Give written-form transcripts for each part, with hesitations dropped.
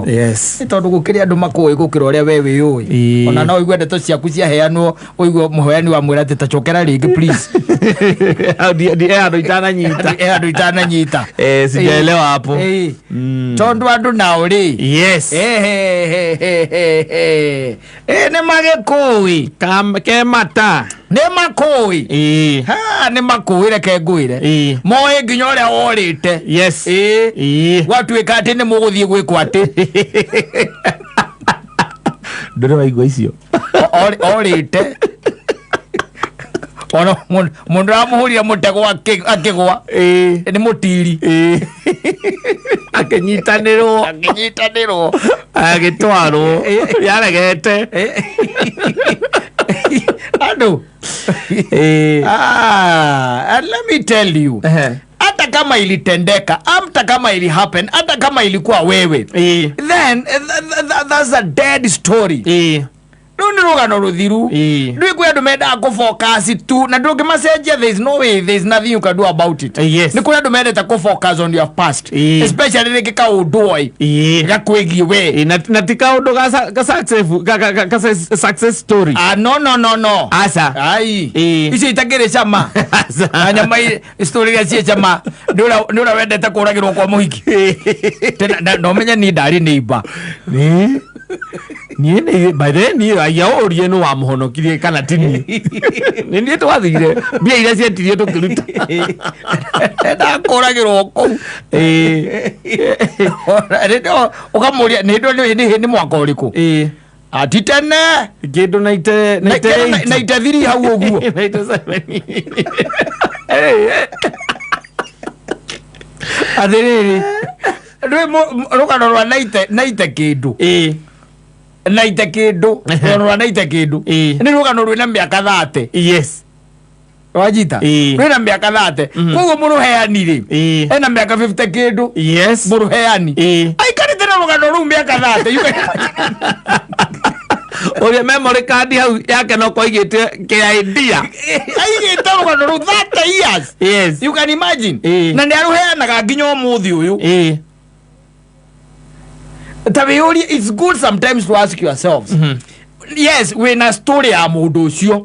Yes. Nĩ tondũ gũkĩrĩ andũ makũĩ gũkĩra ũrĩa we wĩyũĩ. Ona no ũigue ndeto ciaku ciaheanwo, ũigue mũheani wa mwĩra atĩ ta cokera rĩngĩ, please. He handũ itananyita. He handũ itananyita. Eh, sijaelewa hapo. Tondũ andũ nao rĩ, nĩ magĩkũĩ. Kemata. Nĩ makũĩ. Ha, nĩ makũĩ, reke ngwĩre. Moĩ nginya ũrĩa worĩte. Gwatuĩka atĩ nĩ mũgũthiĩ gwĩkwo atĩ. Ndũrĩ waigua icio? Orĩte ona mũndũ aramũhũrire mũtego akĩgwa. Nĩ mũtiri. Akĩnyitanĩrwo. Akĩnyitanĩrwo. Agĩtwarwo. Yaregete. Andũ. Ah, and let me tell you, hata kama ilitendeka, hata kama ili happen, hata kama ilikuwa wewe, then that's a dead story. Rĩu nĩ rũgano rũthiru. Rĩu kwĩ andũ mendaga kũfocus tu na ndũngĩmacenjia. There is no way, there is nothing you can do about it. Nĩ kũrĩ andũ mendete kũfocus on your past, especially rĩngĩ kaũndũ oi gakwĩgiĩ we. Na ti kaũndũ ga success story. Ah, no, no, no, no. Aca. Ai, icio itakĩrĩ cama. Aca. Na nyama story iria ciĩ cama nĩ ũrĩa wendete kũragĩrwo kwa mũhiki. Tena na ũmenye niĩ ndarĩ neighbor. Niĩ nĩ by the way, niĩ aya ũrie nĩ wamũhonokirie kana ti niĩ. Nĩ niĩ twathire mbia iria cietirio tũkĩruta. Ndakũragĩrwo kũu. Ũkamũria nĩ mwaka ũrĩkũ? Ati tene. Kĩndũ naite naite eight. Naite thiri hau ũguo. 97. Atĩrĩrĩ, rwĩ rũgano rwa naite kĩndũ, naite kĩndũ, rũgano rwa naite kĩndũ nĩ rũgano rwĩna mĩaka 30. Wajita? Rwĩna mĩaka 30. Koguo mũrũheani rĩ, ena mĩaka 50 kĩndũ. Mũrũheani aikarĩte na rũgano rũu mĩaka 30. You can Ũrĩa memory card hau yake no koigĩte kĩidea. Aigĩte rũgano rũu 30 years. You can imagine. Na nĩ arũheanaga nginya ũmũthĩ ũyũ. Ta wĩyũrie, it's good sometimes to ask yourselves. Yes, wĩna story ya mũndũ ũcio,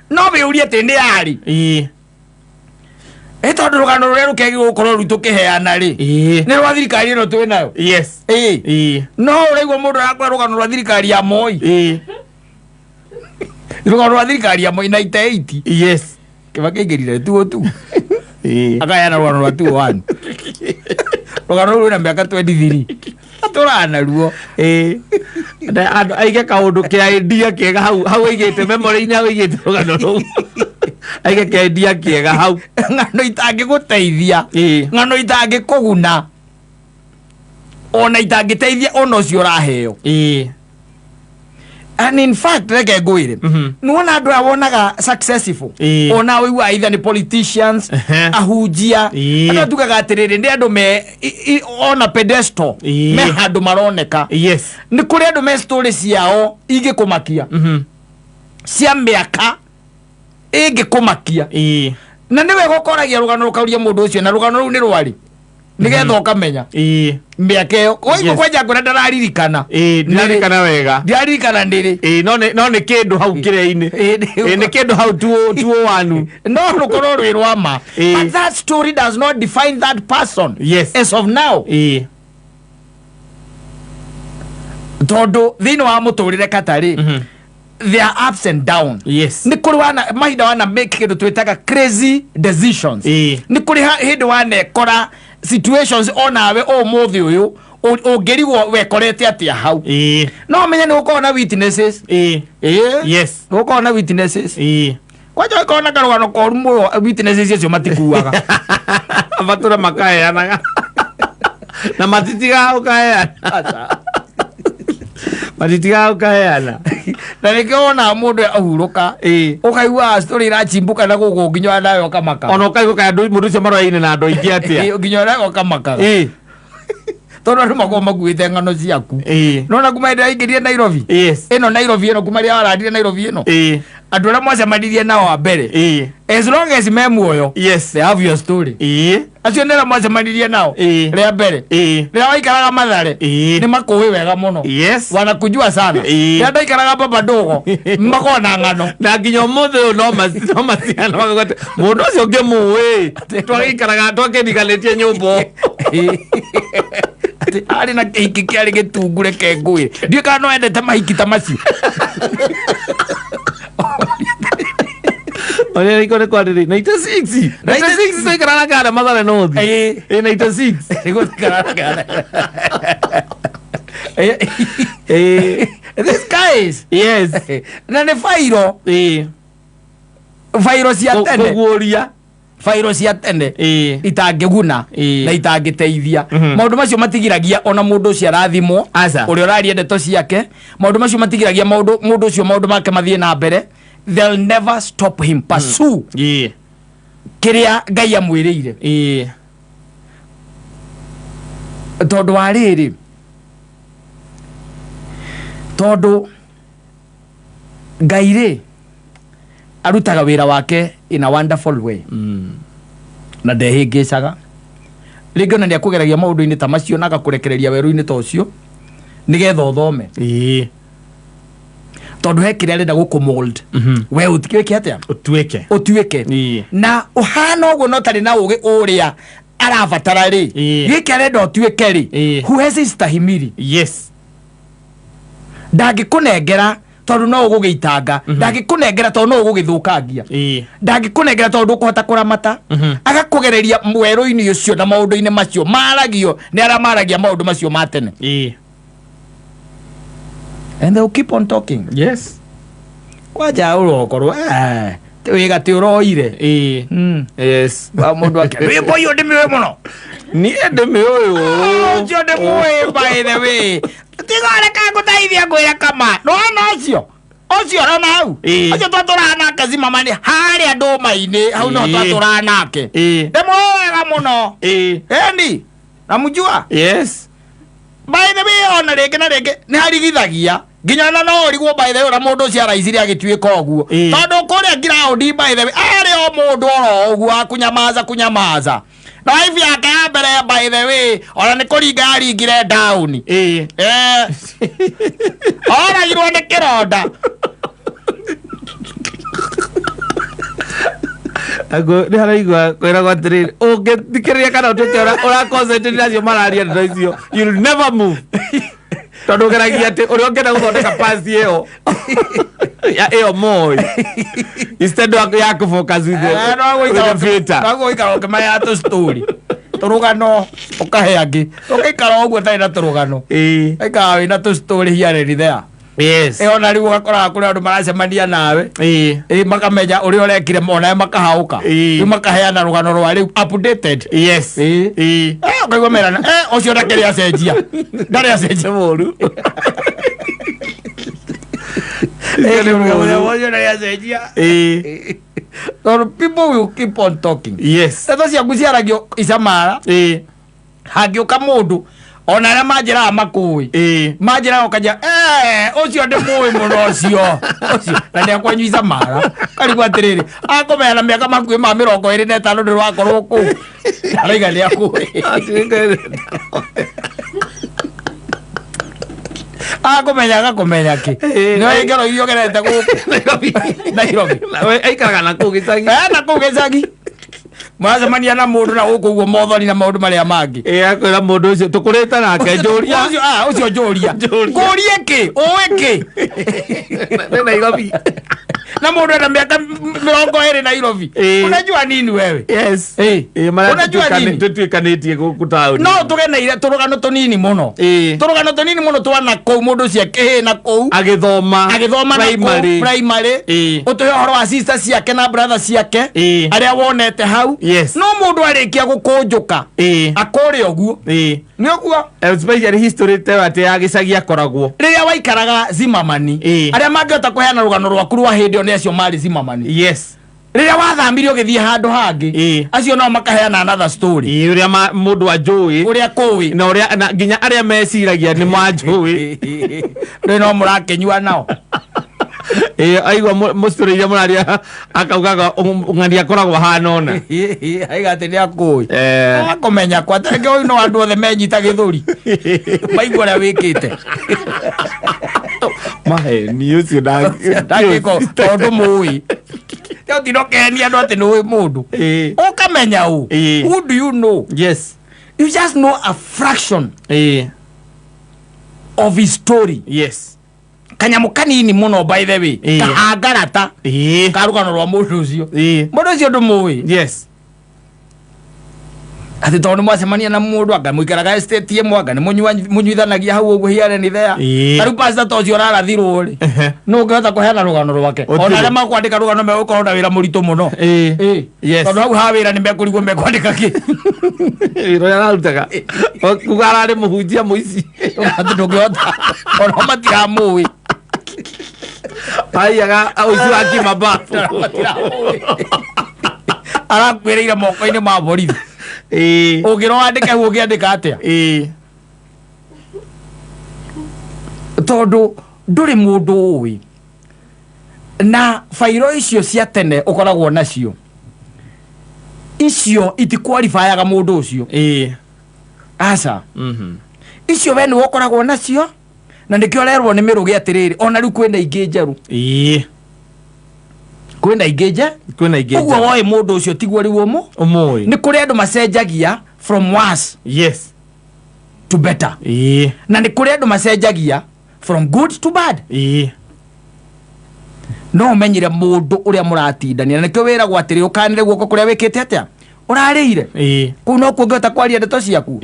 no wĩyũrie atĩ nĩ yarĩ ĩ tondũ rũgano rũrĩa rũkĩagĩrĩirwo gũkorwo rĩu tũkĩheana rĩ, nĩ rwa thirikari ĩno twĩ nayo. No ũraigua mũndũ arakora rũgano rwa thirikari ya Moi, rũgano rwa thirikari ya Moi 98. Kĩbakĩ aingĩrire tuo tu, akaheana rũgano rwa 21, rũgano rũu rwĩna mĩaka 23 atũraga naruo. Na andũ aige kaũndũ kĩa idea kĩega hau hau aigĩte memory-inĩ, hau aigĩte rũgano rũu, aige kĩa idea kĩega hau. Ng'ano itangĩgũteithia, ng'ano itangĩkũguna, ona itangĩteithia ona ũcio ũraheo. And in fact, reke ngwĩre, nĩwona andũ aya wonaga successful, ona ũigua either nĩ politicians, ahunjia, andũ tugaga atĩrĩrĩ, nĩ andũ me ona pedestal, me handũ maroneka. Nĩ kũrĩ andũ me story ciao ingĩkũmakia, cia mĩaka ĩngĩkũmakia, na nĩ wega ũkoragia rũgano, rũkauria mũndũ ũcio na rũgano rũu nĩ rwarĩ, nĩgetha ũkamenya mĩaka ĩyo waigua. Kwanja ngwĩra ndararirikana. Ndiririkana wega. Ndiraririkana nĩrĩ. No nĩ kĩndũ hau kĩrĩa-inĩ. Nĩ kĩndũ hau tuo wanu. No rũkorwo rwĩ rwa ma, but that story does not define that person as of now, tondũ thĩinĩ wa mũtũrĩre katarĩ, there are ups and down. Nĩ kũrĩ wana mahinda wana make kĩndũ twĩtaga crazy decisions. Nĩ kũrĩ hĩndĩ wanekora situations onawe ũmũthĩ ũyũ ũngĩrigwo wekorete atĩa hau. No ũmenye nĩ gũkorwo na witnesses. Nĩ gũkorwo na witnesses. Kwanja ũgĩkorwo na karũgano koru mũno, witnesses acio matikuaga. Matũra makaheanaga na matitigaga ũkaheana, matitigaga ũkaheana. Na nĩkĩo wonaga mũndũ ahurũka, ũkaigua story irachimbuka na gũkũ nginya nawe ũkamaka. Ona ũkaigua kana mũndũ ũcio maroyaine na andũ aingĩ atĩa. Nginya nawe ũkamakaga, tondũ andũ makorwo makuĩte ng'ano ciaku. Nona kuma hĩndĩ aingĩrire Nairobi ĩno, Nairobi ĩno, kuma rĩrĩa warandire Nairobi ĩno, andũ arĩa mwacemanirie nao a mbere, as long as me muoyo, they have your story. Acio nĩra mwacemanirie nao rĩa mbere rĩrĩa waikaraga Mathare, nĩ makũĩ wega mũno. Wanakujua sana. Rĩrĩa ndaikaraga Baba Ndogo, makoragwo na ng'ano. Na nginya ũmũthĩ ũyũ no maciana makauga atĩ, mũndũ ũcio ngĩmũĩ, twagĩikaraga twakĩriganĩtie nyũmba. Atĩ arĩ na kĩhiki kĩarĩ gĩtungu, reke ngwĩre, ndiũĩ kana no endete mahiki ta macio. Ũrĩa iko nĩ kwarĩrĩ 96 96 twaikaraga kana Mathare North. Ĩ 96. Nĩgũikaraga. This guys na nĩ fairo, fairo cia tene. Kũguũria. Fairo cia tene itangĩguna na itangĩteithia. Maũndũ macio matigiragia ona mũndũ ũcio arathimwo. Aca. Ũrĩa ũraria ndeto ciake, maũndũ macio matigiragia maũndũ mũndũ ũcio maũndũ make mathiĩ na mbere. They'll never stop him pursue kĩrĩa Ngai amwĩrĩire. Tondũ wa rĩrĩ, tondũ Ngai rĩ arutaga wĩra wake in a wonderful way na ndehĩngĩcaga. Rĩngĩ ona nĩ akũgeragia maũndũ-inĩ ta macio na agakũrekereria werũ-inĩ ta ũcio nĩgetha ũthome, tondũ he kĩrĩa arenda gũkũ-mold we ũtuĩke atĩa? Ũtuĩke. Ũtuĩke. Na ũhana ũguo no tarĩ na ũgĩ ũrĩa arabatara rĩ, gĩkĩ arenda ũtuĩke rĩ, huwezi stahimili. Ndangĩkũnengera tondũ no ũgũgĩitanga, ndangĩkũnengera tondũ no ũgũgĩthũkangia, ndangĩkũnengera tondũ ndũkũhota kũramata. Agakũgereria werũ-inĩ ũcio na maũndũ-inĩ macio maragio nĩ arĩa maragia maũndũ macio ma tene, and they will keep on talking. Kwanja ũrokorwo wĩga tĩ ũroire. Wa mũndũ ake rwĩmbo ũyũ ndĩmĩũĩ mũno. Niĩ ndĩmĩũĩ. Ũcio ndĩmũĩ, by the way. Tiga reke ngũteithie, ngwĩre kama nĩwona ũcio ũcio ũrona hau, ũcio twatũraga nake Zimamani harĩa ndũma-inĩ hau no twatũraga nake. Ndĩmũĩ wega mũno. Eni namjua. By the way, ona rĩngĩ na rĩngĩ nĩ harigithagia nginya ona no ũrigwo, by the way, ũrĩa mũndũ ũcio araicire agĩtuĩka ũguo. Tondũ kũrĩa ground, by the way, arĩ o mũndũ oro ũguo wa kunyamaza kunyamaza, na wife yake ya mbere, by the way, ona nĩ kũringa yaringire down. Oragirwo nĩ kĩronda. Ago nĩ haraigua kwĩragwo atĩrĩrĩ, ũngĩthikĩrĩria kana ũtuĩke ũra concentrate na acio mararia ndeto icio, you'll never move, tondũ ũgeragia atĩ ũrĩa ũngĩenda gũthondeka pasi ĩyo ya ĩyo moĩ instead ya kũ-focus with the filter. No gũikara ũkĩmaya tũ story, tũrũgano ũkahe angĩ, ũngĩikara ũguo ũtarĩ na tũrũgano, ũikara wĩna tũ story here and there. Ĩyo na rĩu ũgakoraga kũrĩ andũ maracemania nawe, makamenya ũrĩa ũrekire, onawe makahaũka. Rĩu makaheana rũgano rwa rĩu updated. Ũkaigua merana, ũcio ndakĩrĩ acenjia, ndarĩ acenjia. Nĩ mũru. Ũcio ndarĩ acenjia. Tondũ people will keep on talking. Ndeto ciaku ciaragio icamara. Hangĩũka mũndũ, ona arĩa manjĩraga makũĩ, manjĩraga ũkanja, ũcio ndĩmũĩ mũno, ũcio ũcio na nĩ akwanyu icamara, karigwo atĩrĩrĩ, akũmenya na mĩaka makuĩ ma 25 ndĩ wakorwo kũu, araiga nĩ akũĩ, akũmenya agakũmenya kĩ? Nĩ ngero iria ũgerete gũkũ Nairobi. Aikaraga na kũu gĩcagi. Na kũu gĩcagi mũracemania na mũndũ na gũkũ ũguo mothoni na maũndũ marĩa mangĩ. Akwĩra mũndũ ũcio tũkũrĩte nake, njũria. Ũcio, ũcio njũria. Njũria. Ngũrie kĩ? Ũĩ kĩ? Nĩ Nairobi. Na mũndũ ena mĩaka 20 Nairobi. Unajua nini wewe? Marĩa Unajua nini? Tũtuĩkanĩtie gũkũ taũni. No tũgeneire tũrũgano tũnini mũno. Tũrũgano tũnini mũno twana kũu mũndũ ũcio akĩhĩ na kũu. Agĩthoma. Agĩthoma na kũu primary. Primary. Ũtũhe ũhoro wa sister ciake na brother ciake arĩa wonete hau. No mũndũ arĩkia gũkũnjũka, akũrĩ ũguo, nĩ ũguo. Especially history ta ĩyo atĩ ya gĩcagi akoragwo. Rĩrĩa waikaraga Zimamani, arĩa mangĩhota kũheana rũgano rwaku rwa hĩndĩ ĩyo nĩ acio marĩ Zimamani. Rĩrĩa wathamire ũgĩthiĩ handũ hangĩ, acio nao makaheana another story. Ũrĩa mũndũ anjũĩ. Ũrĩa kũĩ. Na ũrĩa na nginya arĩa meciragia nĩ manjũĩ. Rĩu no mũrakĩnyua nao. Ĩ, aigua mũcitorĩ iria mũraria akaugaga ng'ania akoragwo ahana ũna. Aiga atĩ nĩ akũĩ. Eh. Akũmenya kwa tarĩngĩ ũyũ no andũ othe menyita gĩthũri maigua ũrĩa wĩkĩte. Maheni ũcio Ndangĩko tondũ mũĩ ũtinda ũkĩhenia andũ atĩ nĩũĩ mũndũ. Ĩ. Ũkamenya ũ? Ĩ. Who do you know? Yes. You just know a fraction Ĩ. of his story. Yes. Kanyamũ kanini mũno, by the way. Ĩ. Kahangarata Ĩ. ka rũgano rwa mũndũ ũcio. Ĩ. Mũndũ ũcio ndũmũĩ. Yes. Atĩ tondũ nĩ mwacemania na mũndũ, anga mũikaraga estate ĩmwe, anga nĩ mũnyuithanagia hau ũguo here and there. Ĩ. Ta rĩu pastor ta ũcio ũrarathirwo rĩ, Ehe. nũ ũngĩhota kũheana rũgano rwake? Gũtirĩ. Ona arĩa makwandĩka rũgano megũkorwo na wĩra mũritũ mũno. Ĩ. Ĩ. Yes. Tondũ hau ha wĩra nĩ mekũrigwo mekwandĩka kĩ. Wĩra ũrĩa ararutaga kuga ararĩ mũhunjia mũici. Atĩ ndũngĩhota, ona matiramũĩ. Aiyaga ũici wa kĩmababu. Matiramũĩ, arakuĩrĩire moko-inĩ ma borithi. Ĩ. Ũngĩrwo wandĩke hau, ũngĩandĩka atĩa? Ĩ. Tondũ ndũrĩ mũndũ ũĩ, na bairo icio cia tene ũkoragwo nacio icio itikwalifayaga mũndũ ũcio. Ĩ. Aca. Icio we nĩwe ũkoragwo nacio, na nĩkĩo ũrerwo nĩ mĩrũgĩ atĩrĩrĩ, ona rĩu kwĩna ingĩ njerũ. Ĩ. Kwĩna ingĩ nje. Kwĩna ingĩ Ũguo njerũ. woĩ mũndũ ũcio tiguo rĩu ũmũ. Ũmũĩ. Nĩ kũrĩ andũ macenjagia from worse to better, Ĩ. na nĩ kũrĩ andũ macenjagia from good to bad. Ĩ. No ũmenyire mũndũ ũrĩa mũratindania, na nĩkĩo wĩragwo atĩrĩ, ũkanĩre guoko kũrĩa wĩkĩte atĩa, ũrarĩire. Ĩ. Kũu no kuo ũngĩhota kwaria ndeto ciaku.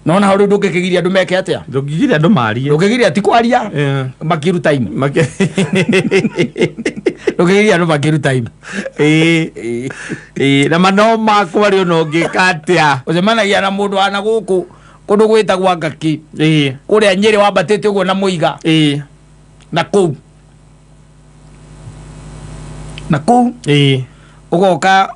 Nona hau rĩu ndũngĩkĩgiria andũ meke atĩa? Ndũngĩgiria andũ marie. Ndũngĩgiria ti kwaria. Eh. Makiru time. Ndũngĩgiria andũ makiru time. Ĩ. Ĩ, na mano makwa rĩ, ona ũngĩka atĩa? Ũcemanagia na mũndũ wana gũkũ kũndũ gwĩtagwo Ngaki. Ĩ. Kũrĩa Nyĩrĩ wambatĩte ũguo na Mũiga. Ĩ. Na kũu na kũu. Ĩ. Ũgoka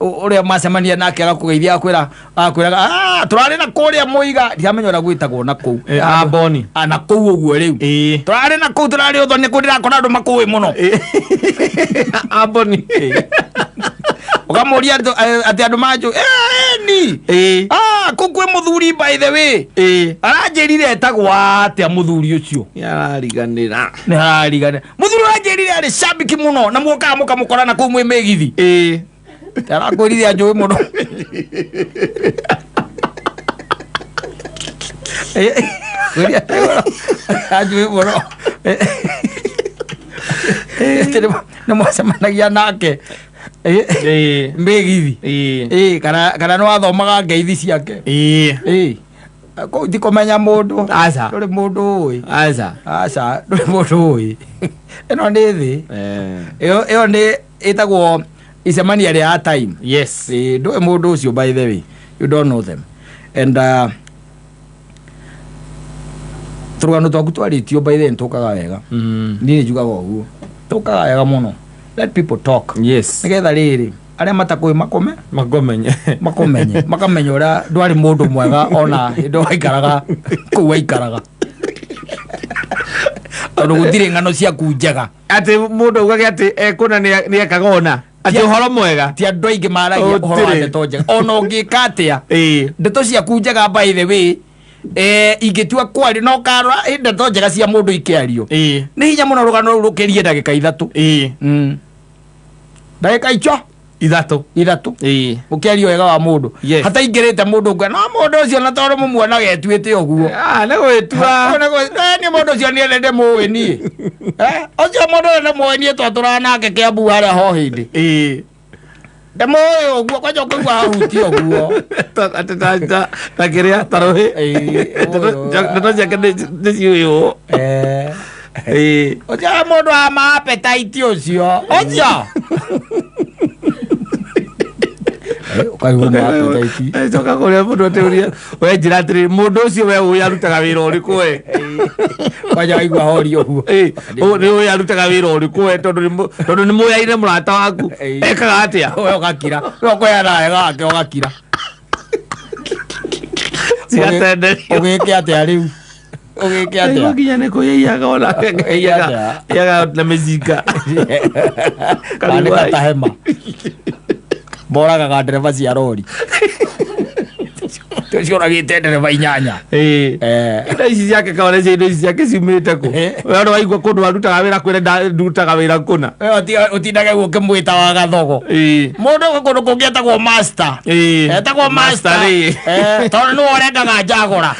ũrĩa macemania nake agakũgeithia, akwĩra, akwĩraga, "Ah, tũrarĩ na kũrĩa Mũiga." Ndiramenya ũrĩa gwĩtagwo na kũu. Ĩ, Amboni. Ah, na kũu ũguo rĩu. Ĩ. Tũrarĩ na kũu, tũrarĩ ũthoni kũu, ndĩrakora andũ makũĩ mũno. Amboni. Ũkamũria atĩ andũ manjũ ni. Ĩ. Ah, kũu kwĩ mũthuri, by the way. Ĩ. Aranjĩrire etagwo atĩa mũthuri ũcio? Nĩarariganĩra. Nĩ ararigana mũthuri ũranjĩrire arĩ cambiki mũno na muokaga mũkamũkora na kũu mwĩ mĩgithi. Ĩ. Arakwĩrire anjũĩ mũno. Anjũĩ mũno. Atĩ nĩ mwacemanagia nake Ĩ. mĩgithi. Ĩ. Ĩ, kana nĩ wathomaga ngeithi ciake. Ĩ. Ĩ, kũu ti kũmenya mũndũ. Aca. Ndũrĩ mũndũ ũĩ. Aca. Aca, ndũrĩ mũndũ ũĩ. Ĩno nĩ thĩ. Eh. Ĩyo nĩ ĩtagwo icemania rĩa time. Yes. Ĩ, ndũĩ mũndũ ũcio, by the way, you don't know them. And tũrũgano twaku twarĩtio, by the way, nĩtũkaga wega. Niĩ njugaga ũguo, tũkaga wega mũno. Let people talk, nĩgetha rĩrĩ arĩa matakũĩ makome. Makomenye. Makomenye, makamenya ũrĩa ndwarĩ mũndũ mwega ona hĩndĩ ĩyo waikaraga kũu waikaraga, tondũ gũtirĩ ng'ano ciaku njega. Atĩ mũndũ augage atĩ ekũna nĩekaga ona atĩ ũhoro mwega. Ti andũ aingĩ maragia ũhoro wa Gũtirĩ. ndeto njega, ona ũngĩka atĩa. Ĩ. Ndeto ciaku njega, by the way, ingĩtua kwario no karora ĩ ndeto njega cia mũndũ ikĩario, Ĩ. nĩ hinya mũno rũgano rũu rũkĩrie ndagĩka 3. Ĩ. Ndagĩka icio 3. 3. Ĩ. Ũkĩaria wega wa mũndũ, hataingĩrĩte mũndũ ũngĩ, no mũndũ ũcio na tondũ mũmuonaga etuĩte ũguo. Ah, nĩ gwĩtua. Nĩ mũndũ ũcio niĩ ndĩmũĩ niĩ. Eh, ũcio mũndũ ũyũ ndĩmũĩ niĩ, twatũraga nake Kĩambu harĩa ho hĩndĩ. Ĩ. Ndĩmũĩ ũguo, kwanja ũkũigua hahutie ũguo. Atĩ ta kĩrĩa ta rũhĩ. Ĩ, Ndeto ciake nĩ ciũyũ. Ĩ. Ũcio mũndũ wa ma appetite ũcio ũcio. Ũkaigua ma appetite. Coka kũrĩa mũndũ atĩũria, we njĩra atĩrĩrĩ, mũndũ ũcio we ũĩ arutaga wĩra ũrĩkũ we? Kwanja waigua hori ũguo. Ĩ, nĩ ũĩ arutaga wĩra ũrĩkũ we, tondũ nĩ mũyaine mũrata waku? Ĩ. Ekaga atĩa? We ũgakira, we ũkũheana wega wake ũgakira. Cigatenderio. Ũgĩke atĩa rĩu? Ũgĩke Aigua atĩa? Nginya nĩ kũyaiyaga onake Ũgĩke atĩa? yaga na mĩcinga. Kana nĩ katahema moragaga ndereba cia rori cioragĩte ndereba 8. Ĩĩ. Indo ici ciake kaona cio indo ici ciake ciumĩte kũ? We ona waigua kũndũ arutaga wĩra kwĩre ndutaga wĩra kũna. We ũtindage guo ũkĩmwĩta wa gathogo. Mũndũ kũndũ kũngĩ etagwo master. Etagwo master. Master rĩ. Tondũ nĩwe ũrengaga njagũra.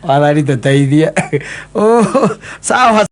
Wathani tũteithie. Oh, sawa.